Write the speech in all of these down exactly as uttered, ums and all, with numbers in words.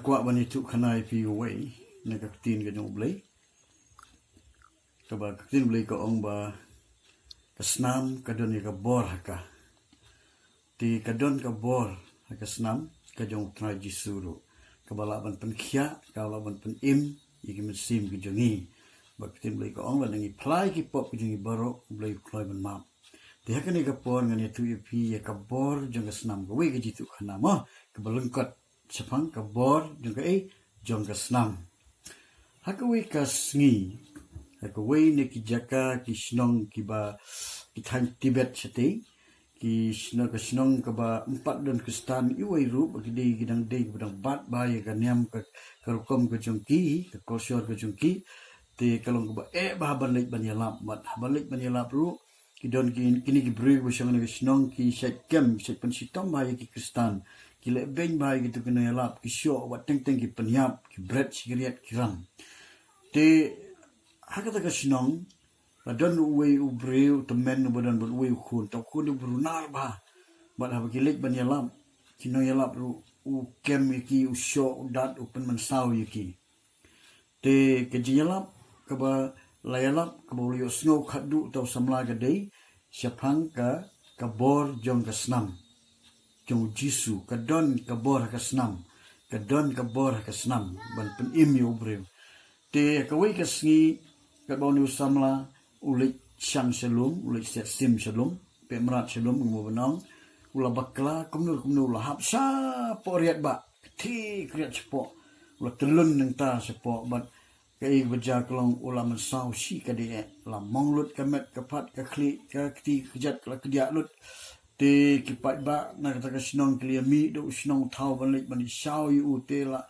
Kwah ban ïathuh khana ïa phi uwei na ka ktien ka jong U Blei. Kaba ka ktien U Blei ka ong ba ka snam ka don ïa ka bor ha ka. Te ka don ka bor ha ka snam ka jong U Trai Jisu ruh, kaba lah ban pynkhiah, kaba lah ban pynim ïa ki mynsiem ki jong ngi. Ba ka ktien U Blei ka ong, lada ngi phla ïa ki pop ki jong ngi baroh, U Blei u kloi ban map. Te ha kane ka por ngan ïathuh ïa phi ïa ka bor jong ka snam, kawei ka jingïathuh khana mo, kaba lyngkot shaphang ka bor jong ka, eh, jong ka snam. Ha kawei ka sngi, ha kawei na ki jaka, ki shnong kiba, ki thaiñ Tibet shatei, ki shnong, ka shnong kaba ym pat don Khristan iwei ruh, ba ki dei, ki dang dei, kiba dang bat bha ïa ka niam, ka, ka rukom ka jong ki, ka culture ka jong ki. Te ka long kaba eh bha ban leit ban ïalap, bad haba leit ban ïalap ruh, ki don ki, kine ki briew ba shong na ka shnong ki shait kem, ki shait pynshitom bha ïa ki Khristan. Ki leh beiñ bha ïa kito ki nongïalap, ki shoh, wat teng teng ki pynïap, ki bret sikriat, ki ram. Te ha kata ka shnong la don uwei u briew tymmen uba don bad uwei u khun. Uta u khun u briew nar bha. Bad haba ki leit ban ïalap, ki nongïalap ruh u kem ïa ki, u shoh, u dat, u pynmynsaw ïa ki. Te ka jingïalap kaba la ïalap, kaba u la ïohsngew khatduh uta u samla, ka dei shaphang ka, ka bor jong ka snam jong U Jisu, ka don ka bor ha ka snam, ka don ka bor ha ka snam ban pynim ïa u briew. Te kawei ka sngi, katba une u samla u leit shang sha lum, u leit set sim sha lum, pyrkhat sha lum, kumno ban ong, u la bakla kumno kumno, u la hap shapoh riat bah, kti kriat shapoh, u la tylun nangta shapoh, bad kaei ba jia ka long, u la mynsaw shikatdei eh, la mong lut ka met, ka phad, ka khlieh, ka kti ka kjat ka la kdiah lut. Te ki paidbah na kata ka shnong ki la ïa mih da u shnong u thaw ban leit ban ïashaw ïa u, te la,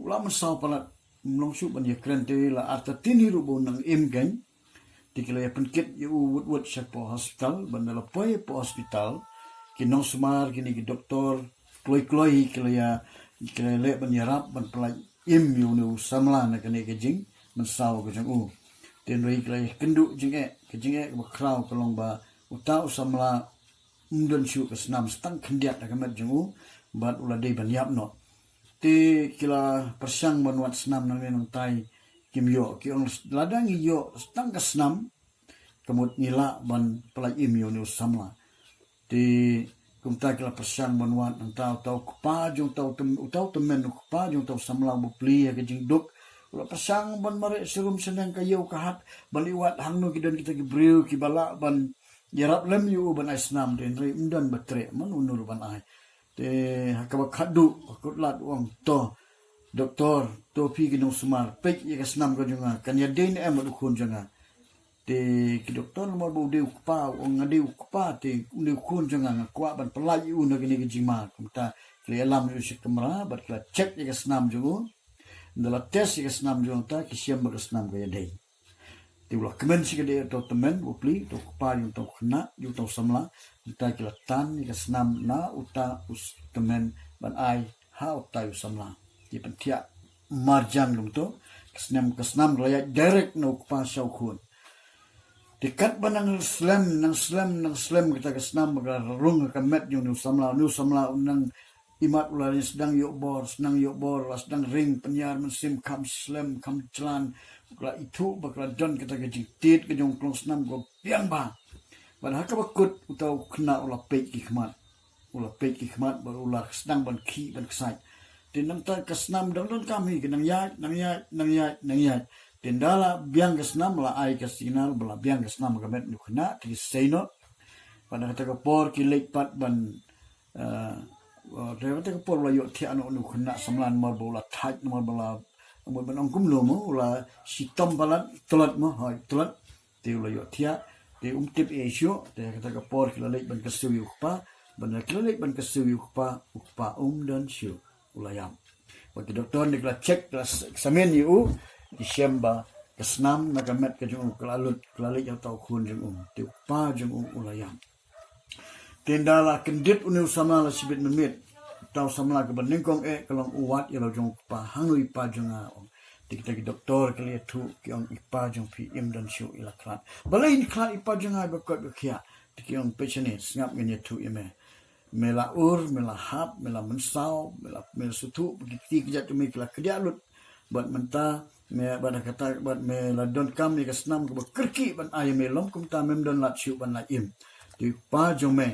u la mynsaw palat, ym long shuh ban ïakren, te la artatien hi ruh ba un nang im kein. Te ki la ïa pynkit ïa u wut wut shapoh hospital, bad ynda la poi hapoh hospital, ki nongsumar, kine ki doktor kloi kloi hi ki la ïa, ki la ïaleh ban ïarap ban pyllait im ïa une u samla na kane ka jingmynsaw ka jong u. Te hynrei ki la ïa kynduh jingeh, ka jingeh kaba khraw ka long ba uta u samla ym don shuh ka snam, sa tang khyndiat ha ka met jong u, bad u la dei ban ïap noh. Te ki la pyrshang ban wad snam nangne nangtai, kim ïoh. Ki ong lada ngi ïoh sa tang ka snam, ka mut ngi lah ban pyllait im ïa une u samla. Te kumta ki la pyrshang ban wad, nangta uta u kpa jong uta u tym-, uta u tymmen, u kpa jong uta u samla uba plie ha ka jingduk, u la pyrshang ban mareh sharum shaneng, ka ïew ka hat, ban leit wad hangno ki don kita ki briew kiba lah ban ïarap lem ïa u ban ai snam, te hynrei ym don ba treh, mano mano ruh ban ai. Te ha kaba khatduh, ha kut lad u ong, to doktor, to phi ki nongsumar, peit ïa ka snam ka jong nga, kan ïadei ne em bad u khun jong nga. Te ki doktor, namar ba u dei u kpa, u ong nga dei u kpa, te u dei u khun jong nga, nga kwah ban pyllait ïa u na kane ka jingma. Kumta ki la ïalam ïa u sha kamra bad ki la check ïa ka snam jong u. Ynda la test ïa ka snam jong u, te ki shem ba ka snam ka ïadei. Te u la kmen shikatdei ïa uta u tymmen uba plie, uta u kpa jong uta u khynnah, jong uta u samla. Kumta ki la tan ïa ka snam na uta u s-, tymmen ban ai ha uta u samla. Ki pynthiah marjan kumto, ka snam, ka snam ka la ïaid direct na u kpa sha u khun. Te katba nang slem, nang slem, nang slem kata ka snam ba ka la rung ha ka met jong une u samla, une u samla u nang imat u la sdang ïoh bor, sdang ïoh bor, la sdang ring, pynïar mynsiem, kham slem, kham jlan, ka la ithuh ba ka la don kata ka jingtied ka jong u klong snam kaba biang bha. Bad ha kaba kut uta u khynnah u la peit ki khmat. U la peit ki khmat bad u la sdang ban khih ban ksait. Te nangta ka snam dang donkam hi, ka nang ïaid, nang ïaid, nang ïaid, nang ïaid. Te ynda la biang ka snam, la ai ka signal ba la biang ka snam ha ka met une u khynnah, te ki sei noh. Bad na kata ka por ki leit pat ban, eh, eh, na kata ka por la ïohthiah noh une u khynnah samla namar ba u la thait, namar ba la, namar ban ong kumno mo, u la shitom palat, tlot mo, hooid, tlot. Te u la ïohthiah, te um tip ei shuh, te kata ka por ki la leit ban kyrsiew ïa u kpa, bad ynda ki la leit ban kyrsiew ïa u kpa, u kpa um don shuh, u la ïap. Bad ki doktor ne ki la check, ki la s-, examine ïa u, ki shem ba ka snam na ka met ka jong u ka la lut, ka la leit ha uta u khun jong u, te u kpa jong u u la ïap. Te ynda la kyndit une u samla la shibit mynmiet, uta u samla kaba nyngkong eh ka long u wad ïa la u jong u kpa, hangno i pa jong nga, ong. Te kita ki doktor ki la ïathuh, ki ong i pa jong phi im don shuh, i la khlad. Balei i khlad i pa jong nga, ba koit ba khiah? Te ki ong peit shane, sngap ngan ïathuh ïa me. me la ur, me la hap, me la mynsaw, me la, me la suthuh, ba ki kti ki jait jong me ki la kdiah lut. Bad mynta, me, bad ha kata, bad me la donkam ïa ka snam kaba kyrkieh ban ai ïa me, long kumta mem don lad shuh ban lait im. Te u kpa jong me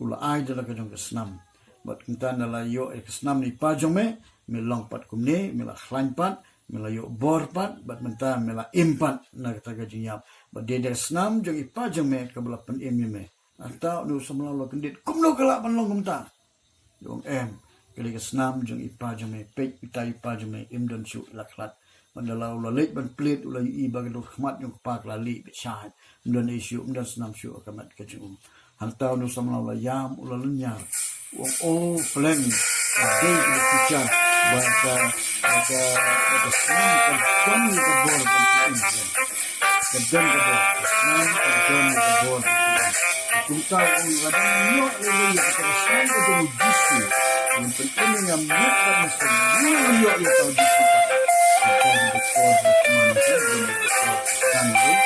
u la ai da la ka jong ka snam. Bad kumta ynda la ïoh ïa ka snam na i pa jong me, me long pat kumne, me la khlaiñ pat, me la ïoh bor pat, bad mynta me la im pat na kata ka jingïap. Bad dei da ka snam jong i pa jong me kaba la pynim ïa me. Hangta une u samla u la kyndit, kumno ka lah ban long kumta? U ong, em, ka dei ka snam jong i pa jong me, peit uta i pa jong me im don shuh, i la khlad. Bad ynda la u la leit ban plied, u la ïohi ba ka dur khmat jong u kpa ka la lieh beit shai. Ym don ei shuh, ym don snam shuh ha ka met ka jong u. Hangta une u samla u la ïam, u la lynñiar. U ong, o pleng, ka dei kaba khuid ba ka, ba ka, ba ka snam ka don ka bor ka pynim. Ka don ka bor, ka snam ka don ka bor. Kumta u ong, lada ngi ïoh lei ïa ka snam ka jong u Jisu, ngan pynim ïa nga miet bad mynsiem. Ngi ïoh ïa ka u Jisu. Kumta ka doktor, ka snam ka don ka bor, ka snam ka don ka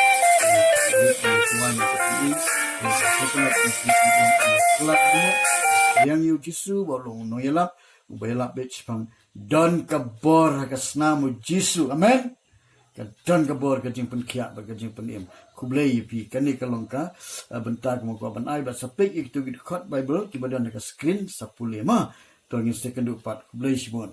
bor. Ka snam ka don ka bor. Ka snam ka don ka bor. Ïa u Jisu ba u long u nongïalap, uba ïalap beit shaphang. Don ka bor ha ka snam u Jisu. Amen. Ka don ka bor ka jingpynkhiah bad ka jingpynim. Khublei ïa phi, kane ka long ka, eh, bynta kaba nga kwah ban ai, bad sa peit ïa kito ki dkhot Baibl kiba don ha ka screen, sa pule ma. To ngin sa ïakynduh pat, khublei shibun.